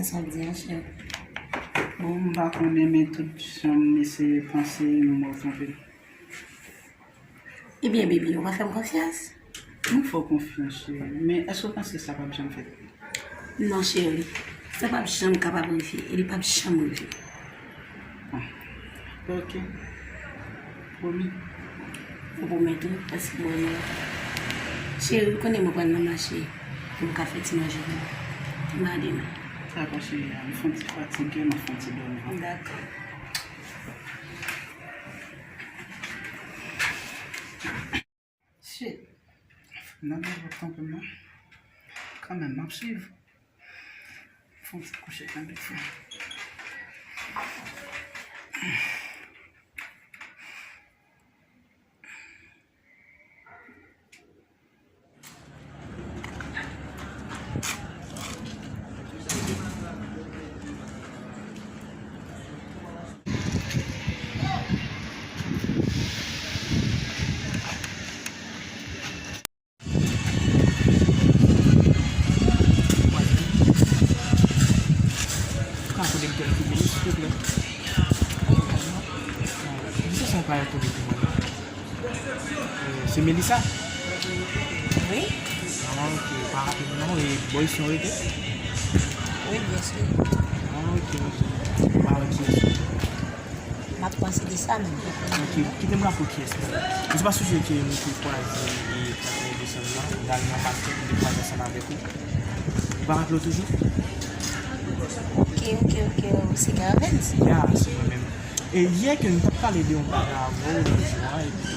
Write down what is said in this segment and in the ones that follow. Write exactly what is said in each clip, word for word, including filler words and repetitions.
Sa w di a, cheri? Bon, m pa konnen, men tout jan m eseye panse, m wè w twonpe m. Ebyen, baby, ou pa fè m konfyans? M fè w konfyans, cheri, men èske w panse sa p ap janm fèt? Non, cheri, sa p ap janm kapab rive, e li p ap janm rive. Ah, ok. Pwomi. Ou pwomèt wi, paske mwen menm. Cheri, ou konnen mwen pral nan mache pou m ka fè ti manje pou nou. M a demen. Dakò, cheri, m fè yon ti fatige, m ap fè yon ti dòmi. Dakò. Shit. Nan gen lòt tankou non. Kanmenm, m ap swiv. Fè yon ti kouche kanmenm. Ou ka konnen m kèlke minit, silvouplè? Ki se sa w ka retounen pou mwen la? Euh, se Melissa? Wi. Ah, ok. Ou pa raple m non, e bò isit w rete? Wi, byen si. Ah, ok, ok. Ou pa wè kiyès? M ap panse de sa menm. Ok, kite m raple w kiyès la. Mwen se pa sonje ke nou te kwaze e Katherine Desann nan, nou al nan maket, nou te kwaze ansanm avèk ou. Ou pa raple w toujou? Ok, ok, ok, se Gervens. Ya, se mwen menm. E yè ke nou t ap pale de yon bagay avè w lòt jou a, epi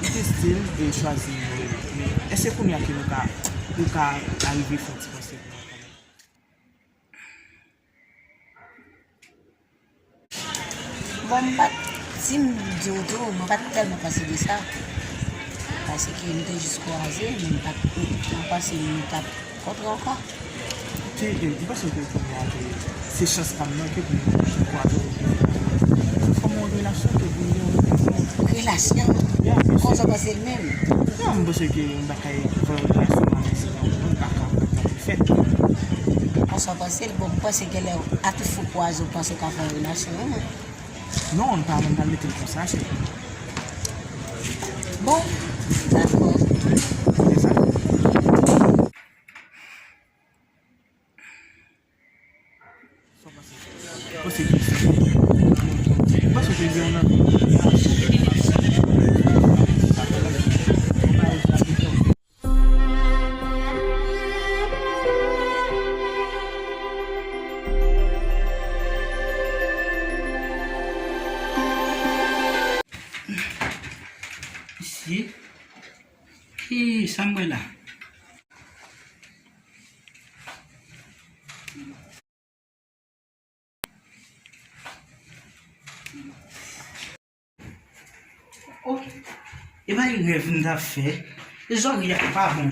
ou te still e chwazi inyore nou. Men èske kounye a ke nou ka, nou ka arive fè yon ti panse pou mwen kanmenm? Bon, m pa t, si m di w tou, mwen pa t tèlman panse de sa. Paske nou te jis kwaze, men m pa t, m pa t panse nou t ap kontre ankò. Te, e, m panse ke kounye a ke se chans pa m nan ke pou m kwaze w. Kòm yon relasyon ke pou m gen yon relasyon. Relasyon? Ya, byen si. Konsa w panse l menm? Non, m panse ke yon bagay, yon relasyon pa menm si nan yon moun pa ka, pa ka fèt. Konsa w panse l? Bon, m panse genlè a tout fou pwaze w panse w ka fè yon relasyon, wi. Non, m pa, m pa mete l konsa, cheri. Bon, dakò. Se sa? Panse ke se, panse ke gen yon nan Shit. Ki sa m wè la? Oh, e pa yon rèv m t ap fè. E zòrèy a pa bon.